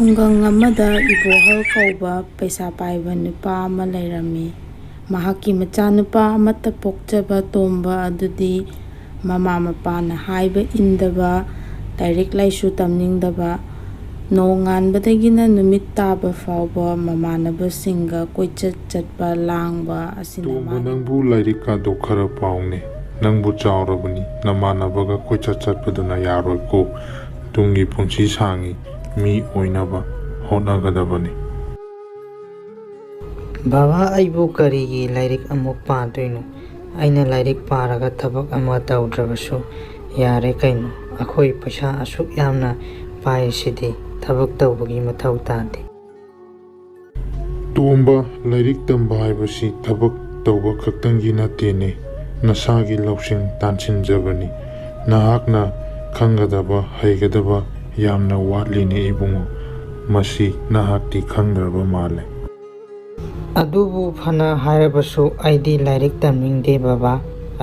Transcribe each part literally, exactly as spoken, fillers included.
ꯈꯨꯡꯒꯪ ꯑꯃꯗ ꯏꯕꯣꯍꯜ ꯀꯧꯕ ꯄꯩꯁꯥ ꯄꯥꯏꯕ ꯅꯨꯄꯥ ꯑꯃ ꯂꯩꯔꯝꯃꯤ꯫ ꯃꯍꯥꯛꯀꯤ ꯃꯆꯥꯅꯨꯄꯥ ꯑꯃꯠꯇ ꯄꯣꯛꯆꯕ ꯇꯣꯝꯕ ꯑꯗꯨꯗꯤ ꯃꯃꯥ ꯃꯄꯥꯅ ꯍꯥꯏꯕ ꯏꯟꯗꯕ, ꯂꯥꯏꯔꯤꯛ ꯂꯥꯏꯁꯨ ꯇꯝꯅꯤꯡꯗꯕ, ꯅꯣꯡꯉꯥꯟꯕꯗꯒꯤꯅ ꯅꯨꯃꯤꯠ ꯇꯥꯕ ꯐꯥꯎꯕ ꯃꯃꯥꯟꯅꯕꯁꯤꯡꯒ ꯀꯣꯏꯆꯠ ꯆꯠꯄ, ꯂꯥꯡꯕ ꯑꯁꯤꯅ ꯇꯣꯝꯕ, ꯃꯥꯒꯤ ꯅꯪꯕꯨ ꯂꯥꯏꯔꯤꯛ ꯀꯥꯗꯣ ꯈꯔ ꯄꯥꯎꯅꯦ꯫ ꯅꯪꯕꯨ ꯆꯥꯎꯔꯕꯅꯤ, ꯅꯃꯥꯟꯅꯕꯒ ꯀꯣꯏꯆꯠ ꯆꯠꯄꯗꯨꯅ ꯌꯥꯔꯣꯏꯀꯣ꯫ ꯇꯨꯡꯒꯤ ꯄꯨꯟꯁꯤ ꯁꯥꯡꯉꯤ ꯃꯤ ꯑꯣꯏꯅꯕ ꯍꯣꯠꯅꯒꯗꯕꯅꯤ꯫ ꯕꯕꯥ, ꯑꯩꯕꯨ ꯀꯔꯤꯒꯤ ꯂꯥꯏꯔꯤꯛ ꯑꯃꯨꯛ ꯄꯥꯗꯣꯏꯅꯣ? ꯑꯩꯅ ꯂꯥꯏꯔꯤꯛ ꯄꯥꯔꯒ ꯊꯕꯛ ꯑꯃ ꯇꯧꯗ꯭ꯔꯕꯁꯨ ꯌꯥꯔꯦ ꯀꯩꯅꯣ? ꯑꯩꯈꯣꯏ ꯄꯩꯁꯥ ꯑꯁꯨꯛ ꯌꯥꯝꯅ ꯄꯥꯏꯔꯤꯁꯤꯗꯤ ꯊꯕꯛ ꯇꯧꯕꯒꯤ ꯃꯊꯧ ꯇꯥꯗꯦ꯫ ꯇꯣꯝꯕ, ꯂꯥꯏꯔꯤꯛ ꯇꯝꯕ ꯍꯥꯏꯕꯁꯤ ꯊꯕꯛ ꯇꯧꯕ ꯈꯛꯇꯪꯒꯤ ꯅꯠꯇꯦꯅꯦ, ꯅꯁꯥꯒꯤ ꯂꯧꯁꯤꯡ ꯇꯥꯟꯁꯤꯟꯖꯕꯅꯤ꯫ ꯅꯍꯥꯛꯅ ꯈꯪꯒꯗꯕ, ꯍꯩꯒꯗꯕ ꯌꯥꯝꯅ ꯋꯥꯠꯂꯤꯅꯦ ꯏꯕꯨꯡꯉꯣ꯫ ꯃꯁꯤ ꯅꯍꯥꯛꯇꯤ ꯈꯪꯗ꯭ꯔꯕ ꯃꯥꯜꯂꯦ꯫ ꯑꯗꯨꯕꯨ ꯐꯅ ꯍꯥꯏꯔꯕꯁꯨ ꯑꯩꯗꯤ ꯂꯥꯏꯔꯤꯛ ꯇꯝꯅꯤꯡꯗꯦ ꯕꯕꯥ꯫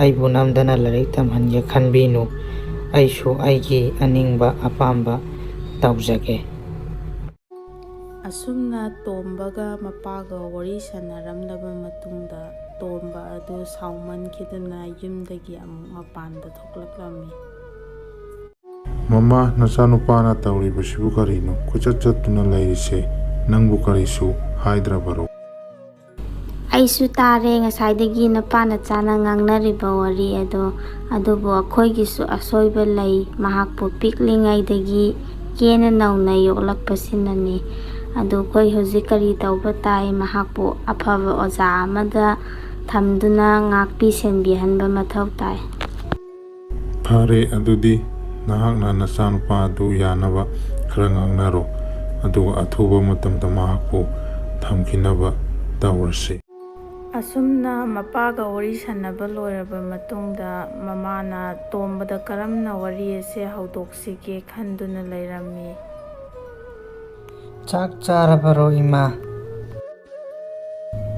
ꯑꯩꯕꯨ ꯅꯝꯗꯅ ꯂꯥꯏꯔꯤꯛ ꯇꯝꯍꯟꯒꯦ ꯈꯟꯕꯤꯅꯨ꯫ ꯑꯩꯁꯨ ꯑꯩꯒꯤ ꯑꯅꯤꯡꯕ ꯑꯄꯥꯝꯕ ꯇꯧꯖꯒꯦ꯫ ꯑꯁꯨꯝꯅ ꯇꯣꯝꯕꯒ ꯃꯄꯥꯒ ꯋꯥꯔꯤ ꯁꯥꯟꯅꯔꯝꯂꯕ ꯃꯇꯨꯡꯗ ꯇꯣꯝꯕ ꯑꯗꯨ ꯁꯥꯎꯃꯟꯈꯤꯗꯨꯅ ꯌꯨꯝꯗꯒꯤ ꯑꯃꯨꯛ ꯃꯄꯥꯟꯗ ꯊꯣꯛꯂꯛꯂꯝꯃꯤ꯫ ꯃꯃꯥ, ꯅꯆꯥꯅꯨꯄꯥꯅ ꯇꯧꯔꯤꯕꯁꯤꯕꯨ ꯀꯔꯤꯅꯣ? ꯀꯣꯏꯆꯠ ꯆꯠꯇꯨꯅ ꯂꯩꯔꯤꯁꯦ ꯅꯪꯕꯨ ꯀꯔꯤꯁꯨ ꯍꯥꯏꯗ꯭ꯔꯕꯔꯣ? ꯑꯩꯁꯨ ꯇꯥꯔꯦ ꯉꯁꯥꯏꯗꯒꯤ ꯅꯄꯥ ꯅꯆꯥꯅ ꯉꯥꯡꯅꯔꯤꯕ ꯋꯥꯔꯤ ꯑꯗꯣ, ꯑꯗꯨꯕꯨ ꯑꯩꯈꯣꯏꯒꯤꯁꯨ ꯑꯁꯣꯏꯕ ꯂꯩ꯫ ꯃꯍꯥꯛꯄꯨ ꯄꯤꯛꯂꯤꯉꯩꯗꯒꯤ ꯀꯦꯅ ꯅꯧꯅ ꯌꯣꯛꯂꯛꯄꯁꯤꯅꯅꯤ꯫ ꯑꯗꯨ ꯑꯩꯈꯣꯏ ꯍꯧꯖꯤꯛ ꯀꯔꯤ ꯇꯧꯕ ꯇꯥꯏ? ꯃꯍꯥꯛꯄꯨ ꯑꯐꯕ ꯑꯣꯖꯥ ꯑꯃꯗ ꯊꯝꯗꯨꯅ ꯉꯥꯛꯄꯤ ꯁꯦꯟꯕꯤꯍꯟꯕ ꯃꯊꯧ ꯇꯥꯏ꯫ ꯐꯔꯦ, ꯑꯗꯨꯗꯤ ꯅꯍꯥꯛꯅ ꯅꯆꯥꯅꯨꯄꯥ ꯑꯗꯨ ꯌꯥꯅꯕ ꯈꯔ ꯉꯥꯡꯅꯔꯣ, ꯑꯗꯨꯒ ꯑꯊꯨꯕ ꯃꯇꯝꯗ ꯃꯍꯥꯛꯄꯨ ꯊꯝꯈꯤꯅꯕ ꯇꯧꯔꯁꯤ꯫ ꯑꯁꯨꯝꯅ ꯃꯄꯥꯒ ꯋꯥꯔꯤ ꯁꯥꯟꯅꯕ ꯂꯣꯏꯔꯕ ꯃꯇꯨꯡꯗ ꯃꯃꯥꯅ ꯇꯣꯝꯕꯗ ꯀꯔꯝꯅ ꯋꯥꯔꯤ ꯑꯁꯤ ꯍꯧꯗꯣꯛꯁꯤꯒꯦ ꯈꯟꯗꯨꯅ ꯂꯩꯔꯝꯃꯤ꯫ ꯆꯥꯛ ꯆꯥꯔꯕꯔꯣ ꯏꯃꯥ?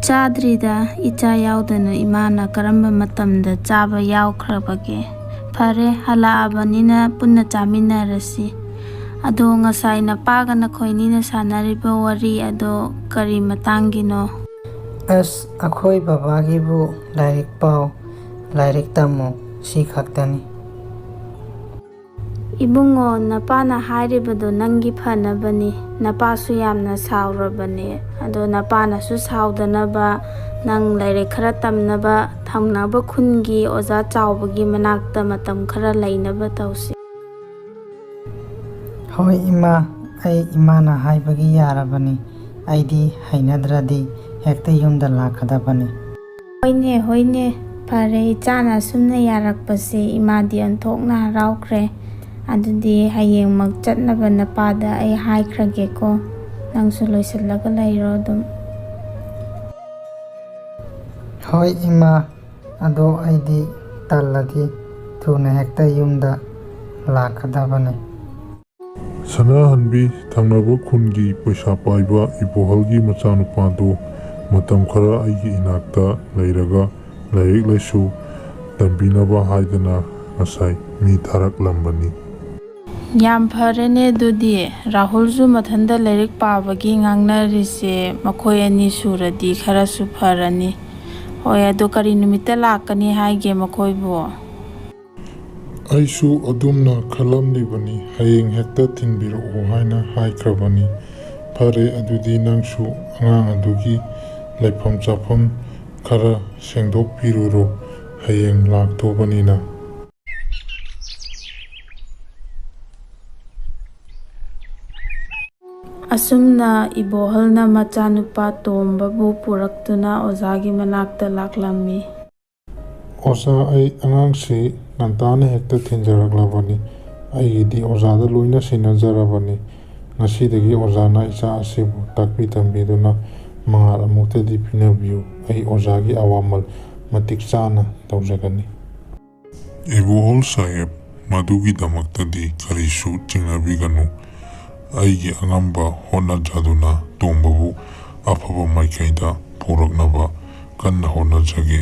ꯆꯥꯗ꯭ꯔꯤꯗ, ꯏꯆꯥ ꯌꯥꯎꯗꯅ ꯏꯃꯥꯅ ꯀꯔꯝꯕ ꯃꯇꯝꯗ ꯆꯥꯕ ꯌꯥꯎꯈ꯭ꯔꯕꯒꯦ? ꯐꯔꯦ, ꯍꯜꯂꯛꯑꯕꯅꯤꯅ ꯄꯨꯟꯅ ꯆꯥꯃꯤꯟꯅꯔꯁꯤ꯫ ꯑꯗꯣ ꯉꯁꯥꯏ ꯅꯄꯥꯒ ꯅꯈꯣꯏꯅꯤꯅ ꯁꯥꯟꯅꯔꯤꯕ ꯋꯥꯔꯤ ꯑꯗꯣ ꯀꯔꯤ ꯃꯇꯥꯡꯒꯤꯅꯣ? ꯑꯁ, ꯑꯩꯈꯣꯏ ꯕꯕꯥꯒꯤꯕꯨ ꯂꯥꯏꯔꯤꯛ ꯄꯥꯎ, ꯂꯥꯏꯔꯤꯛ ꯇꯝꯃꯨ, ꯁꯤ ꯈꯛꯇꯅꯤ꯫ ꯏꯕꯨꯡꯉꯣ, ꯅꯄꯥꯅ ꯍꯥꯏꯔꯤꯕꯗꯣ ꯅꯪꯒꯤ ꯐꯅꯕꯅꯤ꯫ ꯅꯄꯥꯁꯨ ꯌꯥꯝꯅ ꯁꯥꯎꯔꯕꯅꯦ꯫ ꯑꯗꯣ ꯅꯄꯥꯅꯁꯨ ꯁꯥꯎꯗꯅꯕ ꯅꯪ ꯂꯥꯏꯔꯤꯛ ꯈꯔ ꯇꯝꯅꯕ ꯊꯪꯅꯕ ꯈꯨꯟꯒꯤ ꯑꯣꯖꯥ ꯆꯥꯎꯕꯒꯤ ꯃꯅꯥꯛꯇ ꯃꯇꯝ ꯈꯔ ꯂꯩꯅꯕ ꯇꯧꯁꯤ꯫ ꯍꯣꯏ ꯏꯃꯥ, ꯑꯩ ꯏꯃꯥꯅ ꯍꯥꯏꯕꯒꯤ ꯌꯥꯔꯕꯅꯤ꯫ ꯑꯩꯗꯤ ꯍꯩꯅꯗ꯭ꯔꯗꯤ ꯍꯦꯛꯇ ꯌꯨꯝꯗ ꯂꯥꯛꯀꯗꯕꯅꯤ꯫ ꯍꯣꯏꯅꯦ, ꯍꯣꯏꯅꯦ, ꯐꯔꯦ, ꯏꯆꯥꯅ ꯑꯁꯨꯝꯅ ꯌꯥꯔꯛꯄꯁꯦ ꯏꯃꯥꯗꯤ ꯑꯣꯟꯊꯣꯛꯅ ꯍꯔꯥꯎꯈ꯭ꯔꯦ꯫ ꯑꯗꯨꯗꯤ ꯍꯌꯦꯡꯃꯛ ꯆꯠꯅꯕ ꯅꯄꯥꯗ ꯑꯩ ꯍꯥꯏꯈ꯭ꯔꯒꯦꯀꯣ꯫ ꯅꯪꯁꯨ ꯂꯣꯏꯁꯤꯜꯂꯒ ꯂꯩꯔꯣ ꯑꯗꯨꯝ꯫ ꯍꯣꯏ ꯏꯃꯥ, ꯑꯗꯣ ꯑꯩꯗꯤ ꯇꯜꯂꯗꯤ ꯊꯨꯅ ꯍꯦꯛꯇ ꯌꯨꯝꯗ ꯂꯥꯛꯀꯗꯕꯅꯤ꯫ ꯁꯅꯥꯍꯟꯕꯤ, ꯊꯪꯅꯕ ꯈꯨꯟꯒꯤ ꯄꯩꯁꯥ ꯄꯥꯏꯕ ꯏꯕꯣꯍꯜꯒꯤ ꯃꯆꯥꯅꯨꯄꯥꯗꯨ ꯃꯇꯝ ꯈꯔ ꯑꯩꯒꯤ ꯏꯅꯥꯛꯇ ꯂꯩꯔꯒ ꯂꯥꯏꯔꯤꯛ ꯂꯥꯏꯁꯨ ꯇꯝꯕꯤꯅꯕ ꯍꯥꯏꯗꯅ ꯉꯁꯥꯏ ꯃꯤ ꯊꯥꯔꯛꯂꯝꯕꯅꯤ꯫ ꯌꯥꯝ ꯐꯔꯦꯅꯦ ꯑꯗꯨꯗꯤ꯫ ꯔꯥꯍꯨꯜꯁꯨ ꯃꯊꯟꯇ ꯂꯥꯏꯔꯤꯛ ꯄꯥꯕꯒꯤ ꯉꯥꯡꯅꯔꯤꯁꯦ ꯃꯈꯣꯏ ꯑꯅꯤ ꯁꯨꯔꯗꯤ ꯈꯔꯁꯨ ꯐꯔꯅꯤ꯫ ꯍꯣꯏ, ꯑꯗꯣ ꯀꯔꯤ ꯅꯨꯃꯤꯠꯇ ꯂꯥꯛꯀꯅꯤ ꯍꯥꯏꯒꯦ ꯃꯈꯣꯏꯕꯨ? ꯑꯩꯁꯨ ꯑꯗꯨꯝꯅ ꯈꯜꯂꯝꯂꯤꯕꯅꯤ, ꯍꯌꯦꯡ ꯍꯦꯛꯇ ꯊꯤꯟꯕꯤꯔꯛꯑꯣ ꯍꯥꯏꯅ ꯍꯥꯏꯈ꯭ꯔꯕꯅꯤ꯫ ꯐꯔꯦ, ꯑꯗꯨꯗꯤ ꯅꯪꯁꯨ ꯑꯉꯥꯡ ꯑꯗꯨꯒꯤ ꯂꯩꯐꯝ ꯆꯥꯐꯝ ꯈꯔ ꯁꯦꯡꯗꯣꯛꯄꯤꯔꯨꯔꯣ, ꯍꯌꯦꯡ ꯂꯥꯛꯇꯧꯕꯅꯤꯅ꯫ ꯑꯁꯨꯝꯅ ꯏꯕꯣꯍꯜꯅ ꯃꯆꯥꯅꯨꯄꯥ ꯇꯣꯝꯕꯕꯨ ꯄꯨꯔꯛꯇꯨꯅ ꯑꯣꯖꯥꯒꯤ ꯃꯅꯥꯛꯇ ꯂꯥꯛꯂꯝꯃꯤ꯫ ꯑꯣꯖꯥ, ꯑꯩ ꯑꯉꯥꯡꯁꯤ ꯉꯟꯇꯥꯅ ꯍꯦꯛꯇ ꯊꯤꯟꯖꯔꯛꯂꯕꯅꯤ꯫ ꯑꯩꯒꯤꯗꯤ ꯑꯣꯖꯥꯗ ꯂꯣꯏꯅ ꯁꯤꯟꯅꯖꯔꯕꯅꯤ꯫ ꯉꯁꯤꯗꯒꯤ ꯑꯣꯖꯥꯅ ꯏꯆꯥ ꯑꯁꯤꯕꯨ ꯇꯥꯛꯄꯤ ꯇꯝꯕꯤꯗꯨꯅ ꯃꯉꯥꯜ ꯑꯃꯨꯛꯇꯗꯤ ꯄꯤꯅꯕꯤꯌꯨ꯫ ꯑꯩ ꯑꯣꯖꯥꯒꯤ ꯑꯋꯥꯃꯜ ꯃꯇꯤꯛ ꯆꯥꯅ ꯇꯧꯖꯒꯅꯤ꯫ ꯏꯕꯣꯍꯜ ꯁꯥꯍꯦꯕ, ꯃꯗꯨꯒꯤꯗꯃꯛꯇꯗꯤ ꯀꯔꯤꯁꯨ ꯆꯤꯡꯅꯕꯤꯒꯅꯨ꯫ ꯑꯩꯒꯤ ꯑꯉꯝꯕ ꯍꯣꯠꯅꯖꯗꯨꯅ ꯇꯣꯝꯕꯕꯨ ꯑꯐꯕ ꯃꯥꯏꯀꯩꯗ ꯄꯨꯔꯛꯅꯕ ꯀꯟꯅ ꯍꯣꯠꯅꯖꯒꯦ꯫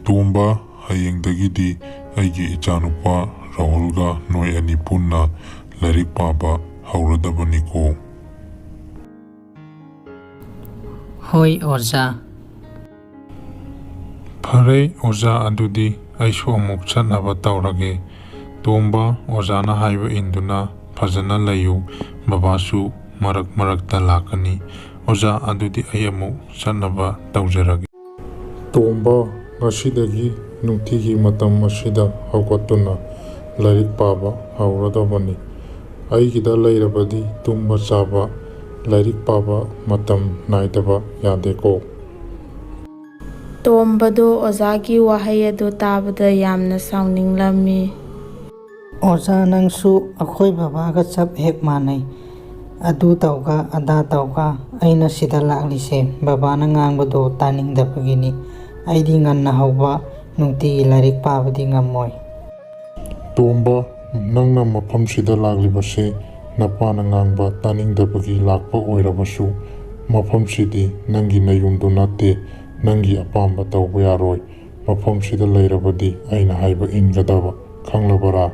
ꯇꯣꯝꯕ, ꯍꯌꯦꯡꯗꯒꯤꯗꯤ ꯑꯩꯒꯤ ꯏꯆꯥꯅꯨꯄꯥ ꯔꯥꯍꯨꯜꯒ ꯅꯣꯏ ꯑꯅꯤ ꯄꯨꯟꯅ ꯂꯥꯏꯔꯤꯛ ꯄꯥꯕ ꯍꯧꯔꯗꯕꯅꯤꯀꯣ꯫ ꯍꯣꯏ ꯑꯣꯖꯥ꯫ ꯐꯔꯦ ꯑꯣꯖꯥ, ꯑꯗꯨꯗꯤ ꯑꯩꯁꯨ ꯑꯃꯨꯛ ꯆꯠꯅꯕ ꯇꯧꯔꯒꯦ꯫ ꯇꯣꯝꯕ, ꯑꯣꯖꯥꯅ ꯍꯥꯏꯕ ꯏꯟꯗꯨꯅ ꯐꯖꯅ ꯂꯩꯌꯨ꯫ ꯕꯕꯥꯁꯨ ꯃꯔꯛ ꯃꯔꯛꯇ ꯂꯥꯛꯀꯅꯤ꯫ ꯑꯣꯖꯥ, ꯑꯗꯨꯗꯤ ꯑꯩ ꯑꯃꯨꯛ ꯆꯠꯅꯕ ꯇꯧꯖꯔꯒꯦ꯫ ꯇꯣꯝꯕ, ꯉꯁꯤꯗꯒꯤ ꯅꯨꯡꯇꯤꯒꯤ ꯃꯇꯝ ꯑꯁꯤꯗ ꯍꯧꯒꯠꯇꯨꯅ ꯂꯥꯏꯔꯤꯛ ꯄꯥꯕ ꯍꯧꯔꯗꯕꯅꯤ꯫ ꯑꯩꯒꯤꯗ ꯂꯩꯔꯕꯗꯤ ꯇꯨꯝꯕ ꯆꯥꯕ, ꯂꯥꯏꯔꯤꯛ ꯄꯥꯕ ꯃꯇꯝ ꯅꯥꯏꯗꯕ ꯌꯥꯗꯦꯀꯣ꯫ ꯇꯣꯝꯕꯗꯨ ꯑꯣꯖꯥꯒꯤ ꯋꯥꯍꯩ ꯑꯗꯨ ꯇꯥꯕꯗ ꯌꯥꯝꯅ ꯁꯥꯎꯅꯤꯡꯂꯝꯃꯤ꯫ ꯑꯣꯖꯥ, ꯅꯪꯁꯨ ꯑꯩꯈꯣꯏ ꯕꯕꯥꯒ ꯆꯞ ꯍꯦꯛ ꯃꯥꯟꯅꯩ꯫ ꯑꯗꯨ ꯇꯧꯒ ꯑꯗꯥ ꯇꯧꯒ ꯑꯩꯅ ꯁꯤꯗ ꯂꯥꯛꯂꯤꯁꯦ ꯕꯕꯥꯅ ꯉꯥꯡꯕꯗꯣ ꯇꯥꯅꯤꯡꯗꯕꯒꯤꯅꯤ꯫ ꯑꯩꯗꯤ ꯉꯟꯅ ꯍꯧꯕ, ꯅꯨꯡꯇꯤꯒꯤ ꯂꯥꯏꯔꯤꯛ ꯄꯥꯕꯗꯤ ꯉꯝꯃꯣꯏ꯫ ꯇꯣꯝꯕ, ꯅꯪꯅ ꯃꯐꯝꯁꯤꯗ ꯂꯥꯛꯂꯤꯕꯁꯦ ꯅꯄꯥꯅ ꯉꯥꯡꯕ ꯇꯥꯅꯤꯡꯗꯕꯒꯤ ꯂꯥꯛꯄ ꯑꯣꯏꯔꯕꯁꯨ, ꯃꯐꯝꯁꯤꯗꯤ ꯅꯪꯒꯤ ꯅꯌꯨꯝꯗꯨ ꯅꯠꯇꯦ꯫ ꯅꯪꯒꯤ ꯑꯄꯥꯝꯕ ꯇꯧꯕ ꯌꯥꯔꯣꯏ꯫ ꯃꯐꯝꯁꯤꯗ ꯂꯩꯔꯕꯗꯤ ꯑꯩꯅ ꯍꯥꯏꯕ ꯏꯟꯒꯗꯕ, ꯈꯪꯂꯕꯔꯥ?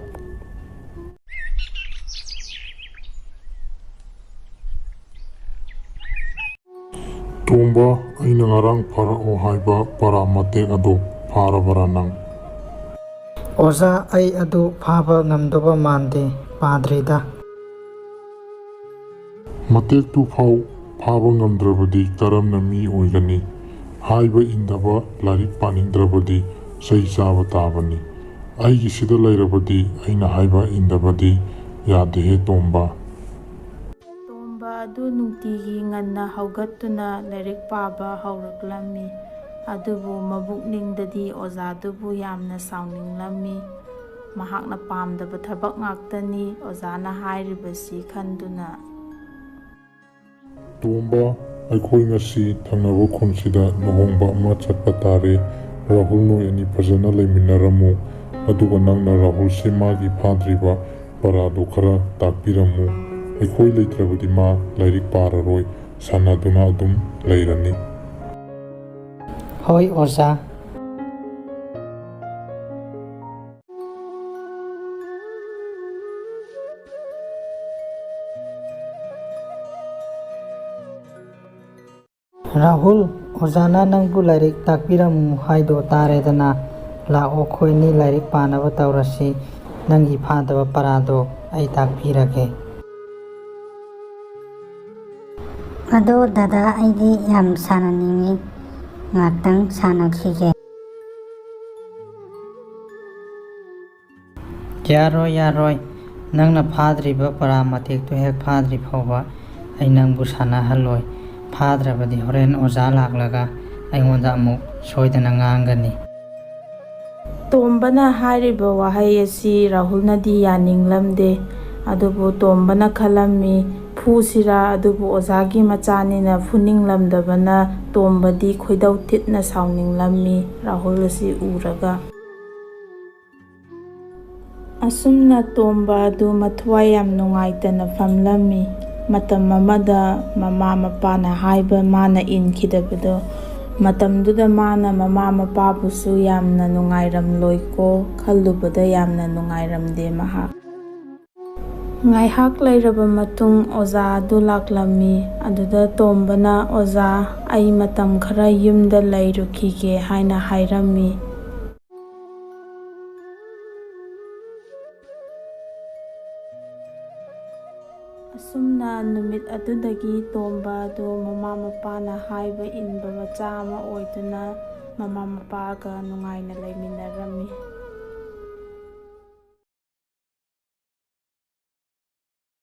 ꯇꯣꯝꯕ, ꯑꯩꯅ ꯉꯔꯥꯡ ꯐꯥꯔꯛꯑꯣ ꯍꯥꯏꯕ ꯄꯔꯥ ꯃꯇꯦꯛ ꯑꯗꯨ ꯐꯥꯔꯕꯔꯥ ꯅꯪ? ꯑꯣꯖꯥ, ꯑꯩ ꯑꯗꯨ ꯐꯥꯕ ꯉꯝꯗꯧꯕ ꯃꯥꯟꯗꯦ, ꯄꯥꯗ꯭ꯔꯤꯗ꯫ ꯃꯇꯦꯛꯇꯨ ꯐꯥꯎ ꯐꯥꯕ ꯉꯝꯗ꯭ꯔꯕꯗꯤ ꯀꯔꯝꯅ ꯃꯤ ꯑꯣꯏꯒꯅꯤ? ꯍꯥꯏꯕ ꯏꯟꯗꯕ, ꯂꯥꯏꯔꯤꯛ ꯄꯥꯅꯤꯡꯗ꯭ꯔꯕꯗꯤ ꯆꯩ ꯆꯥꯕ ꯇꯥꯕꯅꯤ꯫ ꯑꯩꯒꯤꯁꯤꯗ ꯂꯩꯔꯕꯗꯤ ꯑꯩꯅ ꯍꯥꯏꯕ ꯏꯟꯗꯕꯗꯤ ꯌꯥꯗꯦꯍꯦ ꯇꯣꯝꯕ꯫ ꯇꯣꯝꯕ ꯑꯗꯨ ꯅꯨꯡꯇꯤꯒꯤ ꯉꯟꯅ ꯍꯧꯒꯠꯇꯨꯅ ꯂꯥꯏꯔꯤꯛ ꯄꯥꯕ ꯍꯧꯔꯛꯂꯝꯃꯤ꯫ ꯑꯗꯨꯕꯨ ꯃꯕꯨꯛꯅꯤꯡꯗꯗꯤ ꯑꯣꯖꯥꯗꯨꯕꯨ ꯌꯥꯝꯅ ꯁꯥꯎꯅꯤꯡꯂꯝꯃꯤ꯫ ꯃꯍꯥꯛꯅ ꯄꯥꯝꯗꯕ ꯊꯕꯛ ꯉꯥꯛꯇꯅꯤ ꯑꯣꯖꯥꯅ ꯍꯥꯏꯔꯤꯕꯁꯤ ꯈꯟꯗꯨꯅ꯫ ꯇꯣꯝꯕ, ꯑꯩꯈꯣꯏ ꯉꯁꯤ ꯊꯪꯅꯕ ꯈꯨꯟꯁꯤꯗ ꯂꯨꯍꯣꯡꯕ ꯑꯃ ꯆꯠꯄ ꯇꯥꯔꯦ꯫ ꯔꯥꯍꯨꯜ, ꯅꯣꯏ ꯑꯅꯤ ꯐꯖꯅ ꯂꯩꯃꯤꯟꯅꯔꯝꯃꯨ꯫ ꯑꯗꯨꯒ ꯅꯪꯅ ꯔꯥꯍꯨꯜꯁꯦ ꯃꯥꯒꯤ ꯐꯥꯗ꯭ꯔꯤꯕ ꯄꯔꯥꯗꯣ ꯈꯔ ꯇꯥꯛꯄꯤꯔꯝꯃꯨ꯫ ꯑꯩꯈꯣꯏ ꯂꯩꯇ꯭ꯔꯕꯗꯤ ꯃꯥ ꯂꯥꯏꯔꯤꯛ ꯄꯥꯔꯔꯣꯏ, ꯁꯥꯟꯅꯗꯨꯅ ꯑꯗꯨꯝ ꯂꯩꯔꯅꯤ꯫ ꯍꯣꯏ ꯑꯣꯖꯥ꯫ ꯔꯥꯍꯨꯜ, ꯑꯣꯖꯥꯅ ꯅꯪꯕꯨ ꯂꯥꯏꯔꯤꯛ ꯇꯥꯛꯄꯤꯔꯝꯃꯨ ꯍꯥꯏꯗꯣ ꯇꯥꯔꯦꯗꯅ꯫ ꯂꯥꯛꯑꯣ, ꯑꯩꯈꯣꯏꯅꯤ ꯂꯥꯏꯔꯤꯛ ꯄꯥꯅꯕ ꯇꯧꯔꯁꯤ꯫ ꯅꯪꯒꯤ ꯐꯥꯗꯕ ꯄꯔꯥꯗꯣ ꯑꯩ ꯇꯥꯛꯄꯤꯔꯒꯦ꯫ ꯑꯗꯣ ꯗꯗꯥ, ꯑꯩꯗꯤ ꯌꯥꯝ ꯁꯥꯟꯅꯅꯤꯡꯉꯤ, ꯉꯥꯛꯇꯪ ꯁꯥꯟꯅꯈꯤꯒꯦ꯫ ꯌꯥꯔꯣꯏ, ꯌꯥꯔꯣꯏ꯫ ꯅꯪꯅ ꯐꯥꯗ꯭ꯔꯤꯕ ꯄꯔꯥ ꯃꯇꯦꯛꯇꯨ ꯍꯦꯛ ꯐꯥꯗ꯭ꯔꯤ ꯐꯥꯎꯕ ꯑꯩ ꯅꯪꯕꯨ ꯁꯥꯟꯅꯍꯜꯂꯣꯏ꯫ ꯐꯥꯗ꯭ꯔꯕꯗꯤ ꯍꯣꯔꯦꯟ ꯑꯣꯖꯥ ꯂꯥꯛꯂꯒ ꯑꯩꯉꯣꯟꯗ ꯑꯃꯨꯛ ꯁꯣꯏꯗꯅ ꯉꯥꯡꯒꯅꯤ꯫ ꯇꯣꯝꯕꯅ ꯍꯥꯏꯔꯤꯕ ꯋꯥꯍꯩ ꯑꯁꯤ ꯔꯥꯍꯨꯜꯅꯗꯤ ꯌꯥꯅꯤꯡꯂꯝꯗꯦ꯫ ꯑꯗꯨꯕꯨ ꯇꯣꯝꯕꯅ ꯈꯜꯂꯝꯃꯤ, ꯐꯨꯁꯤꯔꯥ, ꯑꯗꯨꯕꯨ ꯑꯣꯖꯥꯒꯤ ꯃꯆꯥꯅꯤꯅ ꯐꯨꯅꯤꯡꯂꯝꯗꯕꯅ ꯇꯣꯝꯕꯗꯤ ꯈꯣꯏꯗꯧ ꯊꯤꯠꯅ ꯁꯥꯎꯅꯤꯡꯂꯝꯃꯤ ꯔꯥꯍꯨꯜ ꯑꯁꯤ ꯎꯔꯒ꯫ ꯑꯁꯨꯝꯅ ꯇꯣꯝꯕ ꯑꯗꯨ ꯃꯊ꯭ꯋꯥꯏ ꯌꯥꯝ ꯅꯨꯡꯉꯥꯏꯇꯅ ꯐꯝꯂꯝꯃꯤ꯫ ꯃꯇꯝ ꯑꯃꯗ ꯃꯃꯥ ꯃꯄꯥꯅ ꯍꯥꯏꯕ ꯃꯥꯅ ꯏꯟꯈꯤꯗꯕꯗꯣ, ꯃꯇꯝꯗꯨꯗ ꯃꯥꯅ ꯃꯃꯥ ꯃꯄꯥꯕꯨꯁꯨ ꯌꯥꯝꯅ ꯅꯨꯡꯉꯥꯏꯔꯝꯂꯣꯏꯀꯣ ꯈꯜꯂꯨꯕꯗ ꯌꯥꯝꯅ ꯅꯨꯡꯉꯥꯏꯔꯝꯗꯦ ꯃꯍꯥꯛ꯫ ꯉꯥꯏꯍꯥꯛ ꯂꯩꯔꯕ ꯃꯇꯨꯡ ꯑꯣꯖꯥ ꯑꯗꯨ ꯂꯥꯛꯂꯝꯃꯤ꯫ ꯑꯗꯨꯗ ꯇꯣꯝꯕꯅ, "ꯑꯣꯖꯥ, ꯑꯩ ꯃꯇꯝ ꯈꯔ ꯌꯨꯝꯗ ꯂꯩꯔꯨꯈꯤꯒꯦ" ꯍꯥꯏꯅ ꯍꯥꯏꯔꯝꯃꯤ꯫ ꯑꯁꯨꯝꯅ ꯅꯨꯃꯤꯠ ꯑꯗꯨꯗꯒꯤ ꯇꯣꯝꯕ ꯑꯗꯨ ꯃꯃꯥ ꯃꯄꯥꯅ ꯍꯥꯏꯕ ꯏꯟꯕ ꯃꯆꯥ ꯑꯃ ꯑꯣꯏꯗꯨꯅ ꯃꯃꯥ ꯃꯄꯥꯒ ꯅꯨꯡꯉꯥꯏꯅ ꯂꯩꯃꯤꯟꯅꯔꯝꯃꯤ꯫